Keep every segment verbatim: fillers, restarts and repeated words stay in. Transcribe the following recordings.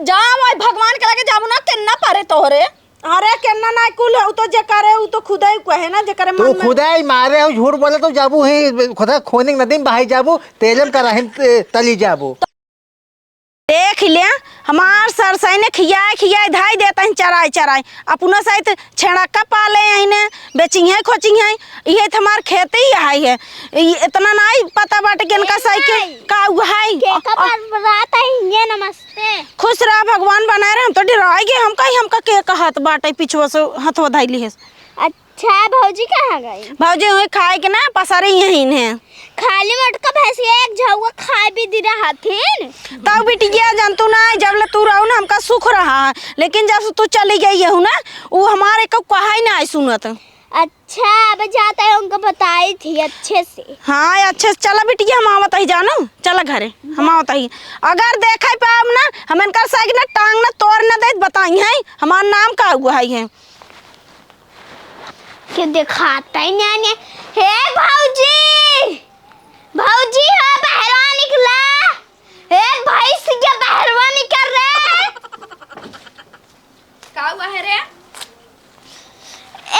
जा, वही भगवान के लगे जाबू ना, केन्ना पारे तोहरे। अरे, केन्ना ना कुल है, उ तो जे करे, उ तो खुदे ही कहे ना, जे करे तू मन में। खुदे ही मारे हो, झूठ बोले तो जाबू ही, खुदा खोनिक नदी में बहाई जाबू, तेलम कराहिन ते-, तली जाबू। देख ले, हमार सरसई ने खियाए खियाए धाई देता है चराई चराई, अपनो सहित छेड़क्का पाले हैं ने, बेचिहे खोचिहे, इहे तो हमार खेती ही है, है। इ-, इतना नाई पता बाटे कि इनका सही के नहीं। का हुआ है। के का अ, अ, बात है, ये नमस्ते। खुश रहा, भगवान बनाए रहे, हम तो डराई गए, हम कही हमका के कहत बाटे, पिछुआ से हथवा धाई लिहे। अच्छा, भौजी कहाँ गई? भौजी हुई खाए के ना, पसरी यहीं है। खाली मोटका भैंसिया एक झौआ खाए भी दी रहथिन। तब बिटिया जंतु ना, जब ले तू रहू ना, हमका सुख रहा है, लेकिन जब से तू चली गई है ना, उ हमारे को कहा ही ना सुनत। अच्छा, अब जाता है, उनको बताई थी अच्छे से। हाँ, अच्छे से चला बिटिया, हम आवत ही जानू, चला घरे, हम आवत ही। अगर देखे पाओ ना, हम इनकर सही ना टांग ना तोड़ ना दे, बताई है हमार नाम का हुआ है। के देखाता ही नहीं। हे भौजी, भौजी हो, बहरवा निकला। हे भैंस के बहरवा निकल रे। का हुआ है रे?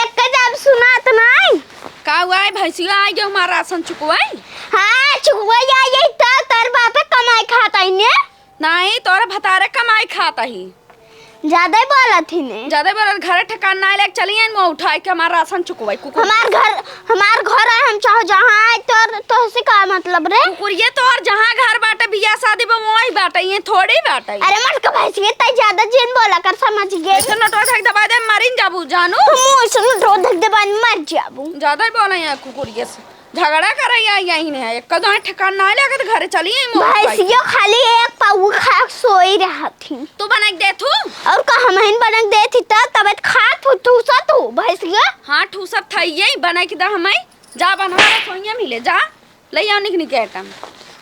एक जब सुनात नहीं। का हुआ है, भैंसिया आई गयो हमारा राशन चुकवाई? हाँ, चुकवाई आई, यही तो तोर बापे कमाई खाता ही ने। नहीं, तोर भतारे कमाई खाता ही। ज्यादा ही बोलत ही ने। ज्यादा ही बोलत, घरे ठिकान ना लेके चली आइन, मुँह उठाए के हमार राशन चुकवाई, कुकुर। हमार घर, हमार घर है, हम चाहो जहाँ आए, तोर, तोहसे का मतलब रे? कुकुर, ये तोर जहाँ घर बाटे, बियाह शादी बा, वही बाटे, ये थोड़ी बाटे। अरे मटका भैंस, ये तय ज्यादा जिन बोला कर, समझ गए? ऐसे नटवा धक दबा दे, मरिन जाबू, जानू। हम ऐसे नटवा धक दबा, मर जाबू। ज्यादा ही बोला यहाँ कुकुर, ये से। झगड़ा करे या यही नहीं है, एक कदम ठिकान ना लगे तो घरे चली आई मोर भैंसियो खाली एक पाऊ खा सोई रहत ही। तू बना के दे थू? और का हमहिन बना के दे थी त तबे त खा थू, ठूसा थू भैंसियो। हाँ, ठूसा था, यही बना के दा हमें। जा बनवा रसोइया मिले, जा ले आओ निक निक आइटम।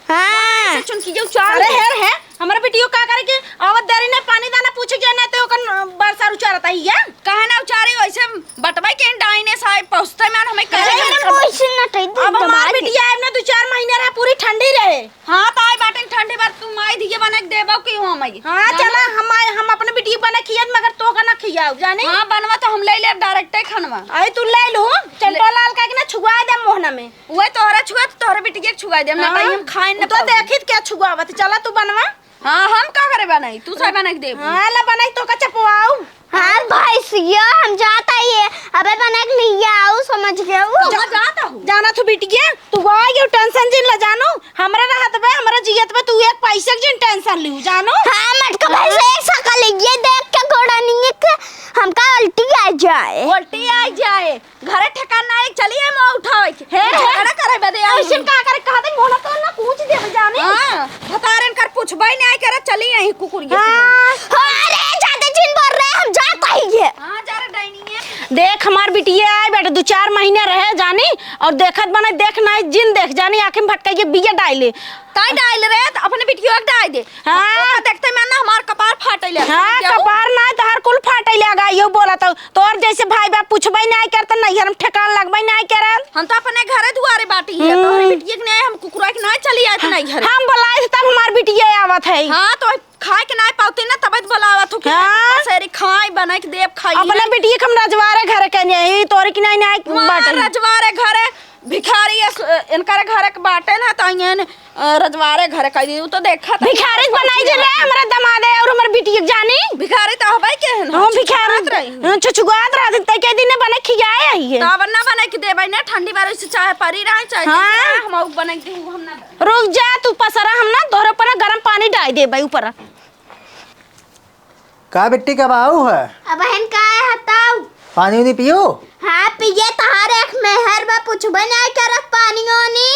हाँ। चुनकी जो चार अरे हेर है, हमरा बिटियो का करे के आवत देरी नहीं, पानी दाना पूछे के नहीं तो ओकन बरसार उचारता ही है। काहे ना उचारी, वैसे बटवाई के डाइने साहब पहुँचते में हमें करे अरे, के अरे, वैसे ना तो अब हमार बिटिया आइब ना, दो चार महीने रहे, पूरी ठंडी रहे। हाँ, तो आई बाटे ठंडी बात, तू माई दिए बना के देबो कि हो माई? हाँ, चला, हम आए, हम अपने बिटिया बना खियात, मगर तो का ना खियाऊ, जाने? हाँ, बनवा तो हम ले लेब डायरेक्टे खनवा। आई तू ले लो, चंपा लाल का के ना छुआ दे मोहना में। उहे तोहरा छुआ, तो तोहरे बिटिया के छुआ देब, ना हाँ, ताई हम खाए न तो पाउब। देखित क्या छुआवत, चला तू बनवा। हाँ, हम का करे बनाई, तू साई बना के देबू। हाँ, ला बनाई तो का चपवाऊ। हाँ, भैंसिया, हम जाता ही है, अबे बना के लिया आऊ, समझ गए ऊ। कहाँ जाता हूँ? जाना तू बिटिया, तू आ गयो, टेंशन जिन ला जानू, हमरा रहत बे, हमरा जियत बे, तू एक पैसे के जिन टेंशन लियो, जानू। हाँ, मटका भैंस एक सकल ये देख के गोड़ा नहीं के हमका उल्टी आ जाए। उल्टी आ जाए। घरे ठिकान ना है, चलिए मुँह उठावे के। हे, झगड़ा करे बदे आई अइसन हैं। का करे, कहा दे, मोला तो ना पूछ दे जाने। हाँ, भतारन कर पूछबे नहीं करे, चली आई कुकुर ये हाँ। सुन। अरे, ज्यादा जिन बोल रहे, हम जात ही है। हाँ, जा रे डाइनी है। देख, हमार बिटिया आए बेटा, दो चार महीना रहे जानी, और देखत बने, देख ना, जिन देख जानी, आँखें में भटकाई के बिया डाले। ताई डाल रहे, तो अपने बिटिया के डाल दे। हाँ। ओका देखते में ना हमार कपार फाटे लगा। हाँ, जाओ। कपार ना, तहार कुल फाटे लगा, यो बोला तो। तोर जैसे भाई बाप पूछबे नाहीं करत, नैहर में ठेकान लगबे नाहीं करत। हम तो अपने घरे दुआरे बाटी है, हम्म। तोहरे बिटिया के नाहीं, हम कुकुरा के नाहीं चली आए थे नैहर। हम बोलाए थे तब हमार बिटिया आवत है। हाँ, तो खाए के नाहीं पावती ना, तबे तो बोलावत हो कि हाँ। पसेरी खाए, बनाए के देब, खाई अपने है। बिटिया के हम रजवारे घर के नहीं, तोरे की नाहीं, नाहीं वहाँ बाटे। रजवारे घरे भिखारी है, इनकर घर के बाटे ना, तो इन्हें अ, रजवारे घर कह दी, उ तो देखत है। भिखारी बनाई जे रे, हमरा दमादे और हमर बिटिया के जानी। भिखारी तो हबे के है ना, हम भिखारी, छुछुआत रही। हाँ, छुछुआत रहत, तै के दिन बने खियाए आई है। तो अब ना बने के देबै ना, ठंडी बारिश से चाहे परी रहे, चाहे हाँ। जैसे रहे, हम उ बने के देहू, हम ना बने। रुक जा, तू पसरा, हम ना तोहरे पर ना गरम पानी डाल देबै ऊपर। का बिट्टी, कब आऊ है? अब बहन का है, हटाऊ। पानी उनी पियो? हाँ, पिए, तहार एक मेहर बा, पूछबे ना करत पानी ओनी।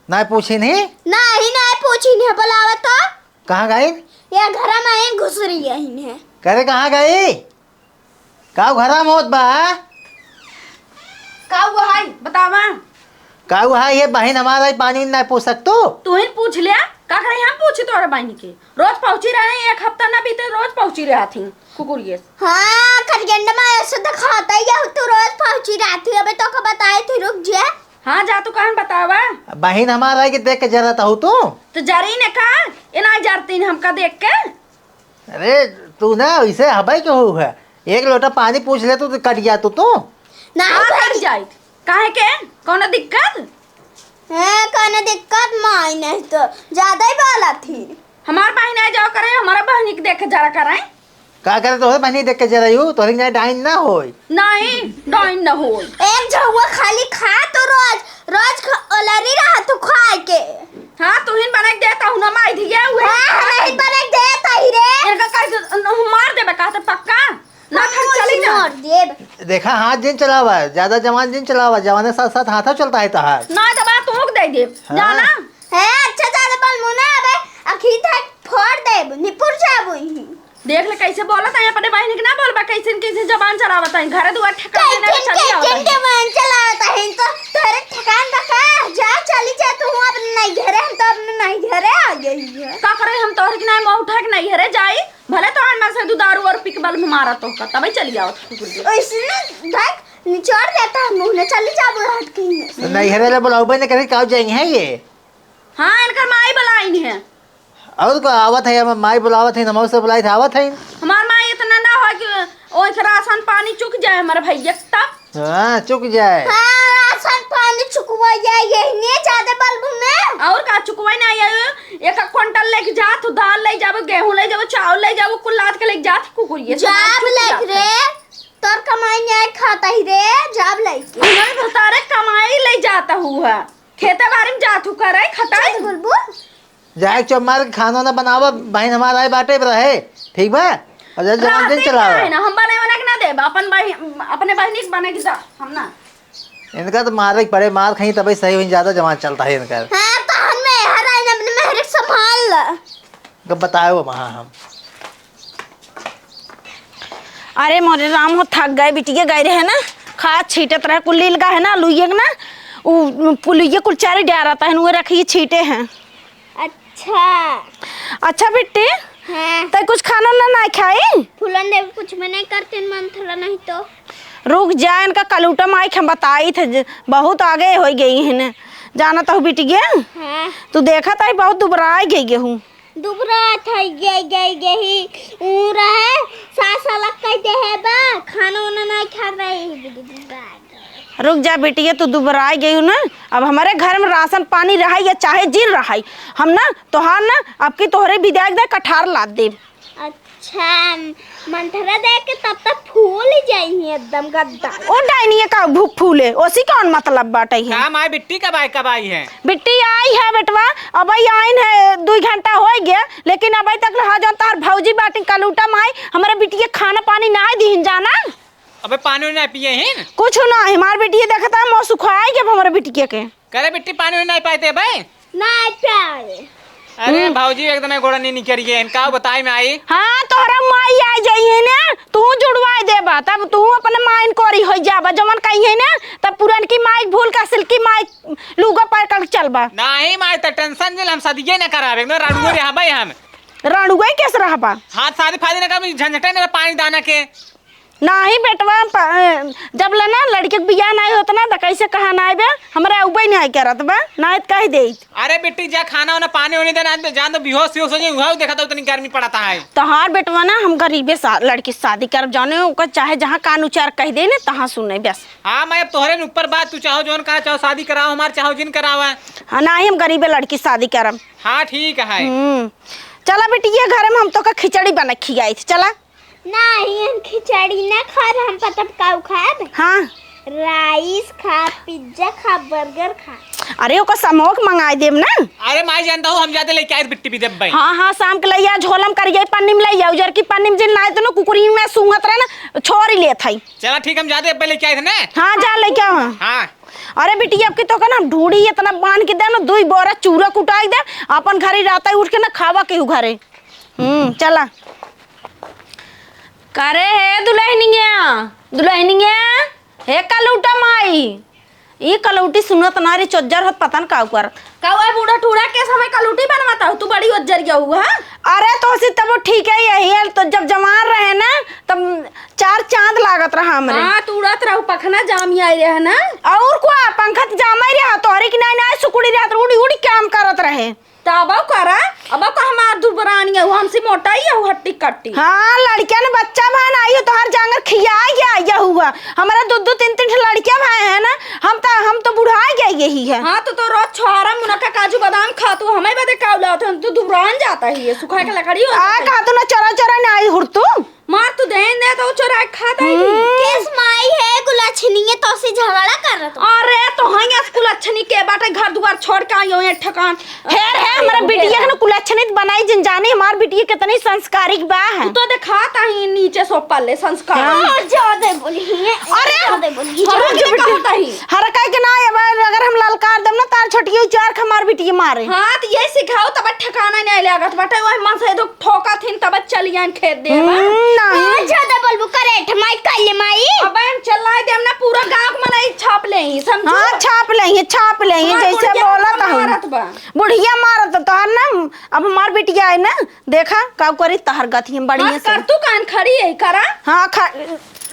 नाहीं पूछी नहीं? नाहीं, नाहीं पूछी नहीं, बुलावा तो। कहाँ गई? ये घर में ही घुस रही है इन्हें। करे कहाँ गई? का घर में होत बा? का हुआ है? बतावा। का हुआ है? ये बहन हमारा ही पानी नहीं पूछ सकतू? तू ही पूछ लिया। का करे हम पूछी तोरे बहन के? रोज पहुँची रहे, एक हफ्ता ना बीते, रोज पहुँची रहा थी कुकुरिये से। हाँ, खरगेंड में ऐसे दिखाता ही है, तू रोज पहुँची रहती है, अबे तो का बताए थी, रुक जे। हाँ, जा तू कहन बतावा। बहिन हमार रह के देख के जरत हऊ तू? तो जरी ने का? ये ना जरती ने हमका देख के? अरे, तू ना ऐसे हबई के हो है, एक लोटा पानी पूछ ले तू तो कट जा तू तू। नहीं आ, भाई। कट जाइत। काहे के? कौनो दिक्कत? हाँ, कौनो दिक्कत माई नहीं तो ज्यादा ही बोला थी। हमार बहिन आ जाओ करे, हमारा बहिनी के देखे जरा करे। का करे तोहरे बहिनी देख के जरा यू, तोहरे के डाइन ना होई। नहीं, डाइन ना होई। एक झउआ खाली खा तो रोज, रोज ख-, ओलरी रहा तू खाए के। हाँ, तू ही बना के देता हूँ ना माई धिया हुए। हाँ, हम ही बना के देता ही रे। इनका कह दे, न-, मार देबे कहते पक्का। ना हम फिर चली जा। मार देब। देखा, हाथ जिन चलावा, ज्यादा जवान जिन चलावा, जवान के साथ साथ हाथों चलता है तहार। ना तो बात तोक दे देब। हाँ। जाना। है, अच्छा ज्यादा बलमू ना, अबे अखी तक फोड़ देब, निपुर जाबू ही। देख ले कैसे बोलत है, अपने बहिनी के ना बोलबा, कैसे न कैसे जबान चलावत है, घर दुआर ठिकाने ना कैसे, चली कैसे आवत है। जबान चलावत है, तो तोरे ठिकान बा का? जा, चली जा तू अपने नैहरे, हम तो अपने नैहरे आ गई है। का करे, हम तोहरे के ना मुँह उठा के नैहरे जाई, भले तो आन में से दू दारू और पी के बल में मारा तो का, तबे चली आवत कुकुर के। ऐसे ना, देख, निचोड़ देता है मुँह ने, चली जाबू हट के ही। तो नैहरे ले बुलाओ, बहन, कभी काव जाएंगे हैं ये? हाँ, इनकर माई बुलाइन है। और का आवत है, हम माई बुलावत है, नमो से बुलाई था, आवत है। हमार माई इतना ना हो कि ओइके राशन पानी चुक जाए हमारे भैया के तब। हाँ, चुक जाए। हाँ, राशन पानी चुकवा जाए, यही नहीं ज्यादा बल्ब में। और का चुकवा नहीं आए, एक एक क्विंटल लेके जात हो, दाल ले जाबो, गेहूं ले जाबो, चावल ले जाबो, कुल लाद के लेके जात कुकुरिये, सामान जाब चुक लेके जात है। रे, तोर कमाई नहीं खाता ही रे, जाब लेके। नहीं, तारे कमाई ले जाता हुआ, खेते बाड़ी में जात हूँ करे, खटाई। चल बुलबुल। जाए के चुप मार के खाना ना बनावा, बहिन हमार आए बाटे पर रहे, ठीक बा? और जब जवान दिन रहते चलावा। काहे ना, हम बने बना के ना देब, अपन बहि-, अपने बहिनी के बने के दा, हम ना। इनका तो मारे के पड़े, मार खाई तबे सही होई, ज्यादा जवान चलता है इनका। हाँ, तो हम में हर आइन अपने मेहर के संभाल ला। कब बताए वो वहाँ हम। अरे मोरे राम हो, थक गए, बिटिया गए रहे ना, खाद छीटत रहे, कुल लील का है ना, लुइये के ना, उ पुलिये कुल चारे डारत है, उहे रखिए छीटे हैं। अच्छा। अच्छा बिट्टी, हाँ। तै कुछ खाना ना, ना खाई? फूलन देवी कुछ भी नहीं करते, मन थोड़ा नहीं तो। रुक जा, इनका कलूटा माई के हम बताई थे, ज-, बहुत आगे हो गई है ना। जाना तो बिटिया, हाँ। तू देखा ताई बहुत दुबराई गई गेहूँ। दुबरात है, गई, गई, गई, ऊ रहे, सास अलग कह दे है बा, खाना उना नहीं खा रही। रुक जा बिटिया, तू दुबराई गई हो ना। अब हमारे घर में राशन पानी रहाई या चाहे जिन रहाई, हम ना तोहार ना, अब की तोहरे विदाई दे कठार लाद देब। अच्छा, मंथरा दे के तब तक फूल जाई है एकदम गद्दा। ओ डाइनिया का भू-, फूले, ओसी कौन मतलब बाटे है? का माई बिट्टी कब आई, कब आई है? बिट्टी आई है बेटवा, अबई आइन है, दुई घंटा होइ गया, लेकिन अबई तक ले, हाँ, जौन तोहार भौजी बाटिन कलूटा माई, हमरे बिटिया खाना पानी नाहीं दिहिन जाना। अबे पानी नाहीं पिए हिन? कुछ नाहीं, हमार बिटिया देखता है, मुँह सुखाई के हमरे बिटिया के। करे बिट्टी पानी नाहीं पाइते बे? नाहीं पाए। अरे हम्म। भौजी एकदम गोड़ा नहीं निकल गए, इनका बताई में आई। हाँ, तोहरा माई आ जाई है ना, तू जुड़वाई देबा, तब तू अपने माइन कोरी हो जाबा, जवन कही है ना, तब पुरनकी माई भूल का सिल्की माई लूगा पकड़ के चलबा। नहीं माई, त टेंशन नहीं, हम सदिये न करावे, एकदम रणुए रहबे हम। रणुए कैसे रहबा? हाँ, शादी फादी न कर, झंझटे न पानी दाना के। नाही बेटवा, प-, जब ले ना लड़के के बियाह नाही होत ना, त कैसे कहा नाही बे, हमरा उबे नाही करत बा, नाही त कह देइत। अरे बिट्टी, जा खाना वाना पानी वानी देना, जान तो बेहोश वेहोश हो जाए, उहाँ देखा तो उतनी गर्मी पड़ता है। तोहार बेटवा ना, हम गरीबे सा-, लड़की से शादी करब, जाने ओकर चाहे जहाँ कान उचार कह दे ने, तहाँ सुने बस। हाँ, मैं अब तोहरे न ऊपर बात, तू चाहो जौन करा, चाहो शादी कराओ हमार, चाहो जिन करावा। हाँ, नाही, हम गरीबे लड़की से शादी करब। हाँ, ठीक है। हम्म, चला बिटिया, घर में हम तोका खिचड़ी बना खियाई, चला। नाही, हम खिचड़ी ना खाब, हम पता काऊ खाब? हाँ। राइस खाब, पिज्जा खाब, बर्गर खाब। अरे, ओकर समोक मंगाई देब ना। अरे माई, जानता हूँ, हम जाते लेके आए बिट्टी भी देब भाई। हाँ, हाँ, शाम के लइया, झोलम करिए पन्नी में लइया, उजर की पन्नी में जिन लाए तो ना, कुकुरी में सूंघत रहे ना, छोरी लेत है। चला ठीक, हम जाते अब लेके आए थे ना। हाँ, जा लेके आओ। हाँ। अरे बिटिया, अब की तोका ना हम ढूढ़ी इतना बांध के दे ना, दुई बोरा चूरा कुटाई दे, अपन घरे रात उठ के ना खावा केहू घरे। हम्म, चला। करे हे दुलहिनिया, दुलहिनिया, हे कलौटा माई, ई कलौटी सुनत ना रे, चोज्जर होत पता न का कर। का हुआ बूढ़ा टूढ़ा के समय कलौटी बनवाता हो? तू बड़ी ओज्जर गया हुआ, हाँ? अरे तो सी तब ठीक है, यही है, तो जब जवान रहे ना, तब चार चांद लागत रहा हमरे। हाँ, तू उड़त रहू, पखना जाम ही आई रहे ना। और को पंखा त जाम ही रहा, तोहरे की नाई नाई सुकुड़ी रहत, उड़ी उड़ी काम करत रहे। तब करा, अब का हमार दुबरानी है, हमसे मोटा ही है, हट्टी कट्टी। हाँ, लड़किया ने बच्चा भा ना, आई तोहार जांगर खिया गया, यहुआ। हमारा दो दो तीन तीन ठे लड़किया भा है ना, हम तो, हम तो बुढ़ा गया यही है। हाँ, तो, तो रोज छोहारा मुनक्का काजू बादाम खा, तू हमें बदे का उलावत है, तू दुबरान जाता ही है, सुखा के लकड़ी हो आ, जाता है। कहा तू ना चरा चरा ना आई हुर तू। मार तू देन दे तो चोरा के खा दे दी। हम्म। केस माई है, गुलछनी है, तो से झगड़ा करत हो। अरे, तो हाँ, यस गुलछनी के बाटे, घर दुआर छोड़ के आई हो, ये ठकान। हेर, हेर, हमारा बिटिया के ना कुलछनी बनाई जिन जानी, हमार बिटिया कितनी संस्कारिक बा है। तू तो दिखाता ही नीचे से ऊपर ले संस्कार। हाँ। और ज्यादा बोली है, अरे, ज्यादा बोली है। हाँ, जो बिटिया कहता ही। हर कह के ना, अगर, अगर हम ललकार देम ना, तार छोटियो चार के हमार बिटिया मारे। हाँ, तो ये सिखाओ, तब ठिकाना नहीं लागत बाटे, वही मन से दो ठोका थिन, तब चलियन खेत देवा। हम्म, नहीं। हाँ, ज्यादा बोलबू, करेठ माई, कल्ले माई। अब हम चलाए देम ना, पूरा गांव के मनई छाप लेही, समझू? हाँ, छाप लेही, छाप लेही, हमार जैसे बुढ़िया बोलत हूँ। मारत बा। बुढ़िया मारत तो तोहर ना, अब हमार बिटिया है ना, देखा, का करी तहर गति हम बढ़िया हाँ, से। कर तू कान खड़ी है, करा। हाँ, खा-,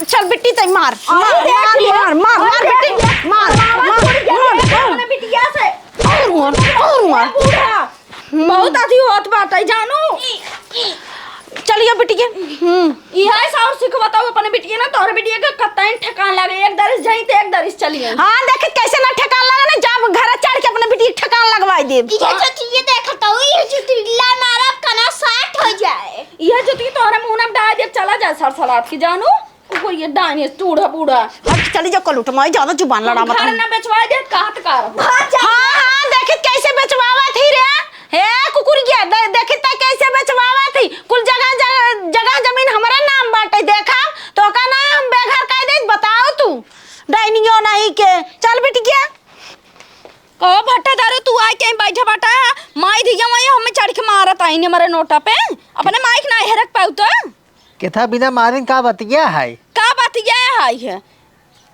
चल बिट्टी तई मार, अरे मार, देख मार, लिया। मार, मार, मार अरे बिट्टी, देख लिया। मार, मार, मार, मार, मार, मार, मार, मार। अपने बिटिया से। और मार, और मार। ए बूढ़ा, हम्म। बहुत अथी होत बाटे, जानू। चलिए बिटिया। हम्म। इहे साउर सिखवत हूँ अपने बिटिया ना, तोहरे बिटिया के कतई ठेकान लागे, एक दरिस जाई त एक दरिस चली आई। हाँ, देखित कैसे ना ठेकान लागे ना, जब घर चढ़ के अपने बिटिया के ठेकान लगवाई देब। इहे जो चीजें देखत हूँ, इहे जो टिल्ला मारब, कना साठ हो जाए। इहे जो ती तोहरे मुंह में डाल देब, चला जाए सड़सड़ात की, जानू। वो ये डाइन है, टूढ़ा बूढ़ा। हट, चली जा कलूट माई, ज्यादा जुबान लड़ा मत। घर ना बेचवाए दे, कहाँ तक आ रहा? हाँ, हाँ, देखित कैसे बेचवावत ही रे। हे कुकुरिया, दे-, देखित त कैसे बेचवावत ही। कुल जगह, जगह, जगह जमीन हमरे नाम बाटे, देखा, तोका ना हम बेघर कह दे, बताओ तू। डाइनियो नहीं के। चल बिटिया। कहो भट्टा दारू, तू आए के बैठा बाटा, माई धिया वही हमें चढ़ के मारत आई ने हमारे नोटा पे। अपने माई के ना हेरक पाऊ तो। केथा बिना मारिन का बतिया है? का बतिया है, है?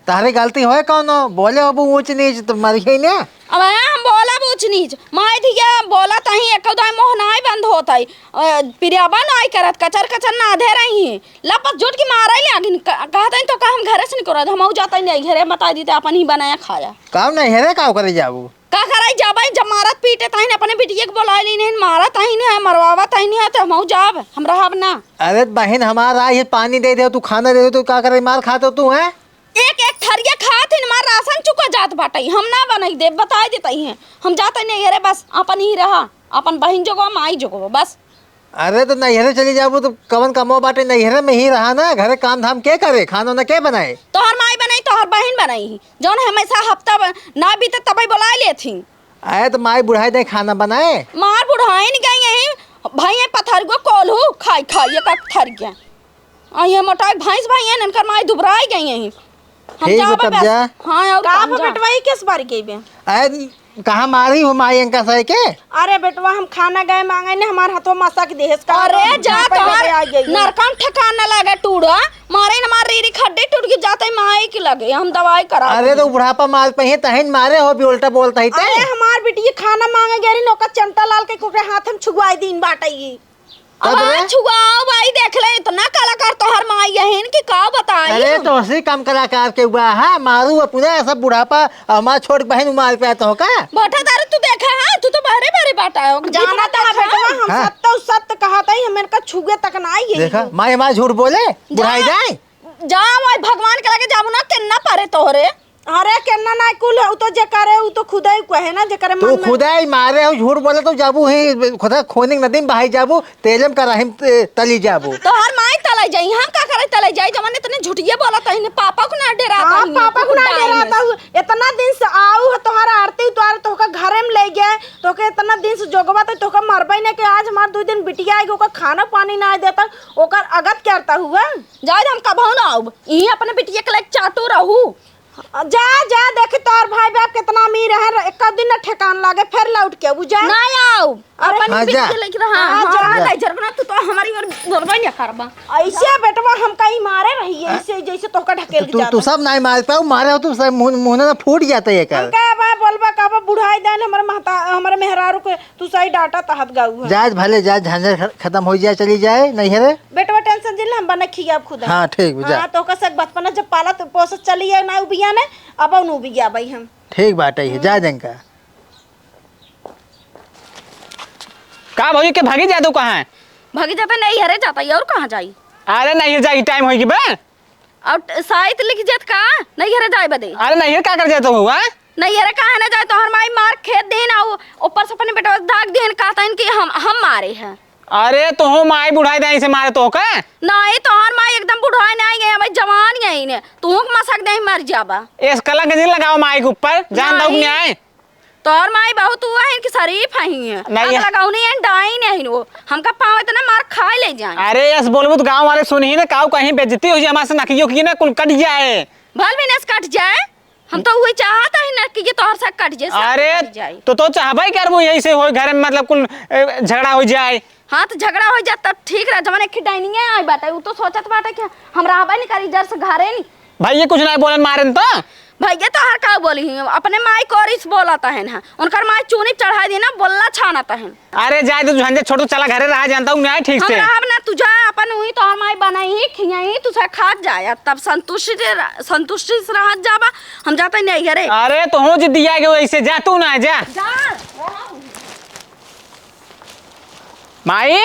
तहरे गलती होए कौनो? बोले होबू ऊंच नीच तो मरिहे ने। अब हम बोलब ऊंच नीच? माई धिया बोला तही एक दाई मोह नाई बंद होत है। अ, पिरियाबा नाई करत, कचर कचर नाधे रही। लपक जुट के मारे लागिन। क-, कहत हईन तो का हम घरे से निकरत, हमहू जात हईन नहीं घरे, बता दी त अपन ही बनाया खाया। काम नहीं है रे, का करे जाबू? का करे जाबे, जब मारत पीटत हईन अपने बिटिया के बोलाए लीन हईन, मारत हईन है, मरवावत हईन है, तो हमहू जाब, हम रहब ना। अरे बहिन, हमार आई है, पानी दे दे, तू खाना दे दे, तू का करे, मार खातो तू, हैं? एक एक थरिया खात हईन, मार राशन चुका जात बाटे, हम ना बनाई देब, बताई देत हईन, हम जात हईन नहीं घरे, बस अपन ही रहा, अपन बहिन जोगवा, माई जोगवा, बस। अरे तो नैहरे चली जाबू तो कवन कमवा बाटे, नैहरे में ही रहा ना, घरे काम धाम के करे, खाना ना के बनाए? तोहर माई बनाई, तोहर बहिन बनाई, जौन हमेशा हफ्ता ब-, ना बीते तबे बोलाए लेत ही। अरे तो माई बुढ़ाई दे खाना बनाए। मार बुढ़ाइन गई यही, भाई ये पथरगो कोल्हू खाई खाई एक एक थरिया। आ ये मोटाई भैंस भाई है, इनकर माई दुबराई गई यही। हम ठीक बा, जाबे तब बस। जा। हाँ, और का हम बा जा। बेटवा, ई किस बार गई बे? अरे कहाँ मारी हो माई इनका सही के? अरे बेटवा, हम खाना गए मांगे ने, हमार हथवा मसक देहस का। अरे हम जा, घर पे तोहर लेके आ गई। नरकम ठिकाना लगे टूड़ा, मारे न मार रीरी खड्डे टूट के जाते माई के लगे, हम दवाई करा अरे तो देंगे। बुढ़ापा मार पे ही तहिन मारे हो भी उल्टा बोलता ही ते। अरे हमार बिटिया खाना मांगे गई रही, ओकर चमटा लाल के ओकरे हाथ हम छुआई दीन बाटे ई। तब अब रे? आज छुआओ भाई, देख ले, इतना कलाकार तोहर माई यहिन कि का बताई अरे हम। तो हसी कम कलाकार के हुआ है, मारू अपना ऐसा बुढ़ापा, हमार छोट बहन मार पे आता हो का? बैठा दारू तू देखा है, तू तो बहरे बहरे बाटा हो। जाना इतना तो है देखा। बेटवा, हम हाँ। सत्य सत्य कहा था, हम इनका छुए तक ना आई है। देखा, माई हमार झूठ बोले, जा। बुढ़ाई जाए। जा भाई, भगवान के लगे जाबू ना, केन्ना परे तोहरे। अरे केन्ना ना कुल है, उ तो जे करे, उ तो खुदे ही कहे ना, जे करे तू मन में। खुदे ही मारे हो, झूठ बोले तो जाबू ही, खुदा खोनिक नदी में बहाई जाबू, तेलम का रहीम ते-, तली जाबू। तोहर माई तले जाई, हम का करे तले जाई, जवन इतने झूठिए बोलत हईन, पापा को ना डेरात हाँ, हईन, पापा को खुद ना डाइन डेरात में। हऊ। इतना दिन से आऊ है तोहर आरती उतार, तोहका घरे में ले गए, तोहके इतना दिन से जोगवा तो तोहका मरबे नहीं के, आज हमार दो दिन बिटिया आएगी, ओकर खाना पानी ना देता, ओकर अगत करता हुआ। जाए हम कबहू ना आऊब, यहीं अपने बिटिया के लेके चाटू रहू। जा, जा, देखी तोहर भाई बाप कितना अमीर है, एक दिन न ठेकान लागे, फिर लौट के अबू जा। ना आओ, अरे, अपन हाँ, बिक जा। के लेके रहा। हाँ, हाँ, जा। जा। नहीं, जरबना, तू तो हमारी ओर बोलबे नहीं करबा। ऐसे बेटवा हम कहीं मारे रही है, ऐसे जैसे तोहका ढकेल के तू, जाता। तू सब नहीं मार पाऊ, मारे हो तू सब मुंह, मुंह ना फूट जाता है हम का। का बा बोलबा, का बा बुढ़ाई देन हमारे महता-, हमारे मेहरारू के तू सही डाटा तहत गाऊ है। जाए भले जाए, झंझट ख-, खत्म हो जाए, चली जाए, नहीं है रे। बेटवा टेंशन जिन हम बने खियाब खुद। हाँ, ठीक बा, जा। हाँ, तोहका सब बचपना जब पालत पोसत चली है ना उबिया ने, अब उन उबिया भाई हम। ठीक बाटे है, जा हम्म। जंका। का भौजी के भागी जाए तो कहाँ है? भागी जाता नहीं, हरे जाता, और कहाँ जाई? अरे नहीं जाई, टाइम होई कि बे। और ट-, साइत लिख जात का? नहीं हरे जाए बदे। अरे नहीं, का कर जाए तो हुआ? नहीं हरे कहाँ ना जाए, तोहर माई मार खेत देन, और ऊपर से अपने बेटवा दाग देन, कहता इनकी हम, हम मारे हैं। अरे तोहो माई बुढ़ाई दाई से मारे तो का? नहीं, तोहर माई एकदम बुढ़ाई नहीं गई, हमें जवान गई ने। तू मसक दे मर जाबा। एस कलंक नहीं लगाओ माई के ऊपर, जान दो नहीं। न्याय। तोहर माई बहुत हुआ है, इनकी शरीफ है ही है। नहीं अगला है। गौनी है, डाइन है वो। हमका पाँव इतना मार खाए ले जाए। अरे एस बोलबू तो गाँव वाले सुन ही ना, काऊ कहीं बेइज्जती हो जाए, हमारे से नकियो की ना कुल कट जाए। भल भी नस कट जाए। हम तो वही चाहत है ना कि ये तोहर से कट जाए, सब अरे, कट जाए। तो, तो चाहबे करबू यही से होई घर में, मतलब, कुल, ए, झगड़ा हो जाए। हाँ, तो झगड़ा हो जाए तब ठीक रहा। जवन एक डाइनिंग आई बाटे, उ तो सोचत बाटे कि हम रहबे नहीं करी जर से घरे नहीं। भाई, ये कुछ नहीं बोलन मारन तो। भैया, तोहर का बोली है? अपने माई कोरिस बोलत है ना, उनकर माई चूनी चढ़ा दी ना, बोलला छानत है। अरे जाए दे, झंझट छोड़, चला घरे रहा, जानता हूँ न्याय ठीक हम से। रहब ना, तू जा अपन, वही तोहर माई बनाई, खियाई, तू से खात जाए, तब संतुष्टि से रह-, संतुष्टि से रहत जाबा, हम जाते नहीं घरे। अरे तो हूँ जिद्दी आ गए, ऐसे जा तू ना, जा। जा, रहब। माई,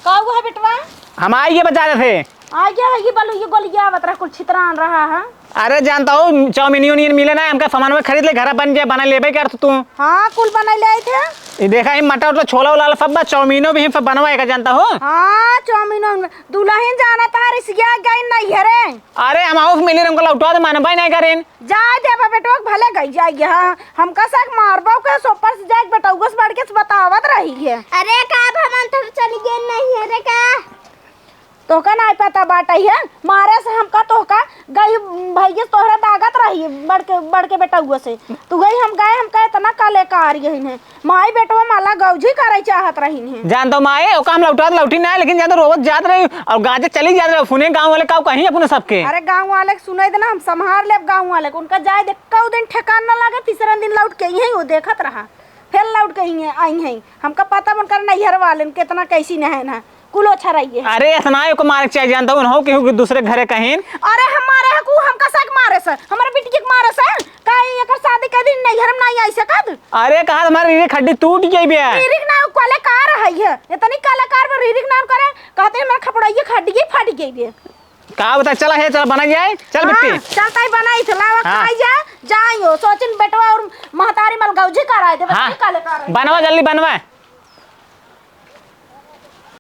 का हुआ है बेटवा? हम आई के बजा रहे थे। आ गया है, ये बोलो, ये गोलिया आवत रहा, कुल छितरान रहा है। अरे जानता हूँ, चाउमीन यूनियन मिले ना, हमका सामान में खरीद ले, घर बन जाए, बना लेबे कर तू। हाँ, कुल बना ले आए थे। ये देखा, ये मटर उटर, छोला उला सब बा, चाउमीनो भी हम सब बनवाए का जानता हो। हाँ, चाउमीनो में दुल्हन जाना तार इस गया गई नहीं है रे। अरे हम आउस मिली, हमको लौटवा दे, मानबे नहीं करें। जाए दे बा बेटवा, भले गई जाए, हाँ, हमका सक मारबो के सोपर से जाए, बेटौगस बढ़ के से बतावत रही है। अरे का भवन तो चली गई नहीं है रे का? तोहका नाई पता बाटे है, मारे से हमका तोहका गई भैया तोहरा दागत रही बड़के, बड़के बेटौआ से। तू गई हम गए, हमका इतना कलेकार यही ने। माई बेटवा माला गौजी करे चाहत रही ने। जान तो माए, ओका हम लौटा लौटी ना, लेकिन जान तो रोवत जात रही और गाजे चली जात रही। सुने गाँव वाले का कहीं अपने सबके। अरे गाँव वाले के सुने देना, हम संभार लेब गाँव वाले के। उनका जाए दे, कऊ दिन ठेकान न लागे, तीसरा दिन लौट के यहीं वो देखत रहा, फिर लौट के यहीं आई हैं। हमका पता बा उनकर नैहर वाले कितना कैसी नहन है। कुल ओछा रहिए। अरे, ऐसा ना है, ओके मारे के चाहिए, जानता हूँ, उन्हों केहू के दूसरे घरे कहीं। अरे, हमारे हकू, हमका सक मारे से, हमारे बिटिया के मारे से, का एकर शादी कर दी, नैहर में नहीं आई सकत? अरे, कहा तुम्हारे रीढ़ी खड्डी टूट गई बे। रीढ़ी ना, उ कोले कार है ये, इतनी कलाकार में रीढ़ी ना करे, कहते हैं, मेरा खपड़ाइए खड्डी फट गई बे। का बता, चला है, चला बना जाए, चल हाँ, बिट्टी। चलता ही बनाई थे, लावा हाँ। खाई जा, जाइयो, सोचिन बेटवा और महतारी मलगौजी कराए दे, बस हाँ, ये कलाकार है। बनवा, जल्दी बनवा।